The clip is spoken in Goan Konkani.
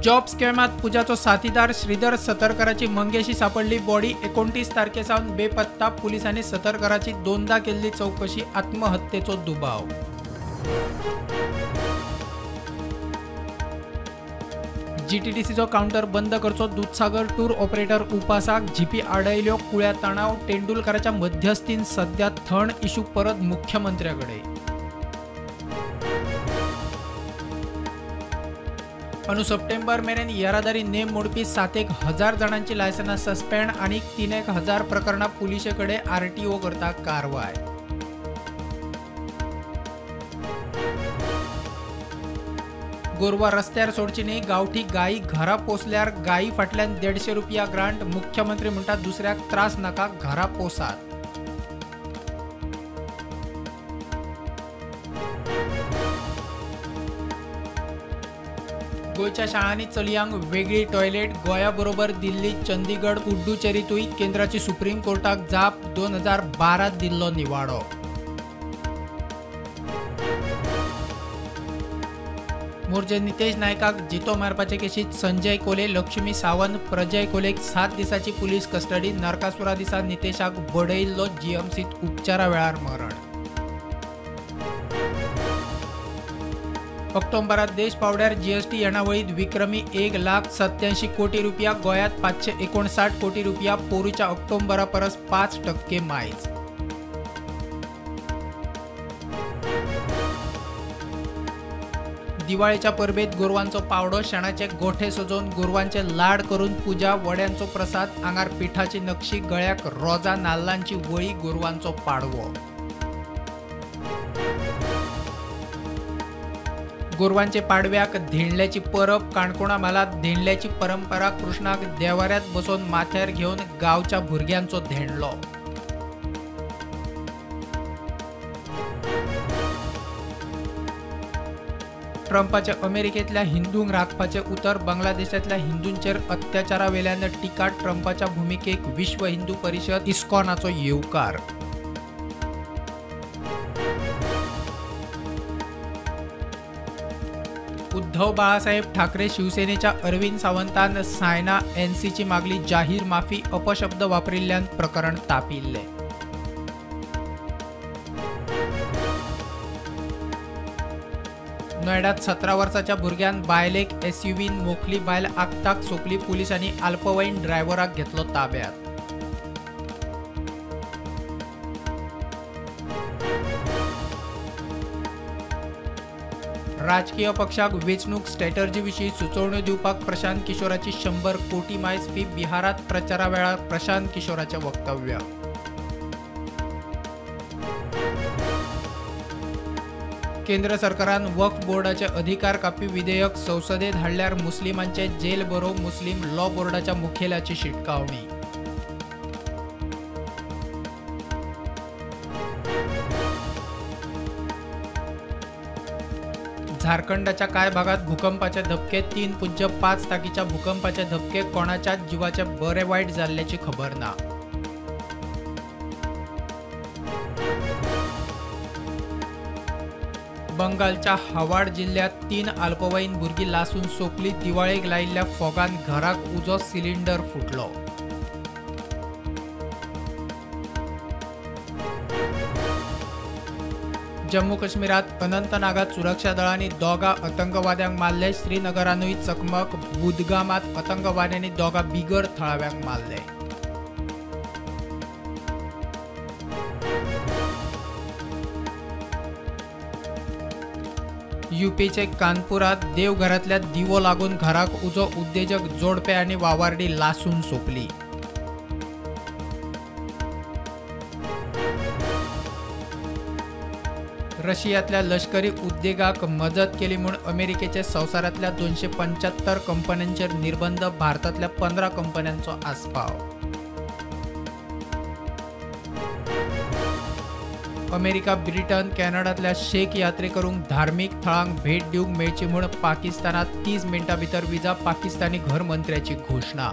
जॉब स्कॅमात पूजाचो साथीदार श्रीधर सतरकराची मंगेशी सापडली बॉडी 29 तारखे सावन बेपत्ता। पुलिसांनी सतरकराची दोनदा केल्ली चौकशी, आत्महत्येचो दुबाव। जीटीडीसीचो काउंटर बंद करचो, दुधसागर टूर ऑपरेटर उपासाक, जीपी आडयल्यो कुळ्या तणाव। तेंडुलकराच्या मध्यस्थीन सध्या थंड इशू परत मुख्यमंत्र्याकडे। अंदू सप्टेंबर मेरेन येरादारी नेम मोडपी 7,000 जाणांची लायसनां सस्पेंड आनी 3,000 प्रकरणां पुलिशे कडेन आरटीओ करता कारवाय। गोरवां रस्त्यार सोडची न्ही, गांवठी गायी घरा पोसल्यार गायी फाटल्यान 150 रुपया ग्रांट। मुख्यमंत्री म्हणटा दुसऱ्याक त्रास नाका, घरा पोसात। गोंयच्या शाळांनी चलयांक वेगळी टॉयलेट, गोंया बरोबर दिल्ली, चंदीगड, पुडुचेरीतूय केंद्राची सुप्रीम कोर्टाक जाप। 2012 दिल्लो निवाडो। मोरजे नितेश नायकाक जितो मारपाचे केशीत संजय कोले, लक्ष्मी सावंत, प्रजय कोलेक 7 दिसांची पुलीस कस्टडी। नरकासुरा दिसा नितेशाक बडयिल्लो, जीएमसीत उपचारा वेळार मरण। ऑक्टोबरात देश पावड्यार जीएसटी येणावळीत विक्रमी 1,87 कोटी रुपया, गोंयांत 559 कोटी रुपया, पोरूच्या ऑक्टोबरा परस 5% मायज। दिवाळेच्या परबेत गोरवांचो पावडो, शेणाचे गोठे सजोवन गोरवांचे लाड करून पूजा, वड्यांचो प्रसाद, आंगार पिठाची नक्षी, गळ्याक रोजा नाल्लांची वळी, गोरवांचो पाडवो। गोरवांचे पाडव्याक धेंडल्याची परब, काणकोणा म्हालांत धेंडल्याची परंपरा, कृष्णाक देवाऱ्यांत बसोवन माथ्यार घेवन गांवच्या भुरग्यांचो धेंडलो। ट्रंपाचे अमेरिकेतल्या हिंदूंक राखपाचे उतर, बांगलादेशांतल्या हिंदूंचेर अत्याचारावेल्यान टिका। ट्रंपाच्या भुमिकेक विश्व हिंदू परिशद, इस्कॉनाचो येवकार। उद्धव बाळासाहेब ठाकरे शिवसेनेच्या अरविंद सावंतान सायना एनसीची मागली जाहीर माफी, अपशब्द वापरिल्ल्यान प्रकरण तापिल्लें। नोएडात 17 वर्साच्या भुरग्यान बायलेक एसयूव्हीन मोखली, बायल आक्ताक सोंपली, पुलिसांनी अल्पवयीन ड्रायव्हराक घेतलो ताब्यात। राजकीय पक्षाक वेंचणूक स्ट्रॅटर्जी विशीं सुचोवण्यो दिवपाक प्रशांत किशोराची 100 कोटी मायज फी, बिहारात प्रचारा वेळार प्रशांत किशोराचें वक्तव्य। केंद्र सरकारान वक्फ बोर्डाचे अधिकार कापपी विधेयक संसदेत हाडल्यार मुस्लिमांचे जेल भरो, मुस्लिम लॉ बोर्डाच्या मुखेल्याची शिटकावणी। झारखंडाच्या कांय भागात भूकंपाचे धपके, 3.5 ताकीच्या भूकंपाचे धपके, कोणाच्याच जिवाचे बरे वायट जाल्ल्याची खबर ना। बंगालच्या हावाड जिल्ह्यात 3 अल्पवयीन भुरगीं लासून सोंपली, दिवाळेक लायिल्ल्या फोगान घराक उजो, सिलिंडर फुटलो। जम्मू काश्मीरात अनंतनागात सुरक्षा दळांनी 2 आतंकवाद्यांक मारले, श्रीनगरानूय चकमक, बुदगामात आतंकवाद्यांनी 2 बिगर थळाव्यांक मारले। यूपीचे कानपुरात देवघरांतल्या दिवो लागून घराक उजो, उद्देजक जोडपे आनी वावारडी लासून सोंपली। रशियातल्या लष्करी उद्देगाक मजत केली म्हूण अमेरिकेचे संवसारांतल्या 275 कंपन्यांचेर निर्बंध, भारतांतल्या 15 कंपन्यांचो आस्पाव। अमेरिका, ब्रिटन, कॅनडांतल्या शेख यात्रेकरूंक धार्मीक थळांक भेट दिवंक मेळची म्हूण पाकिस्तानांत 30 मिनटां भितर विजा, पाकिस्तानी घर मंत्र्याची घोशणा।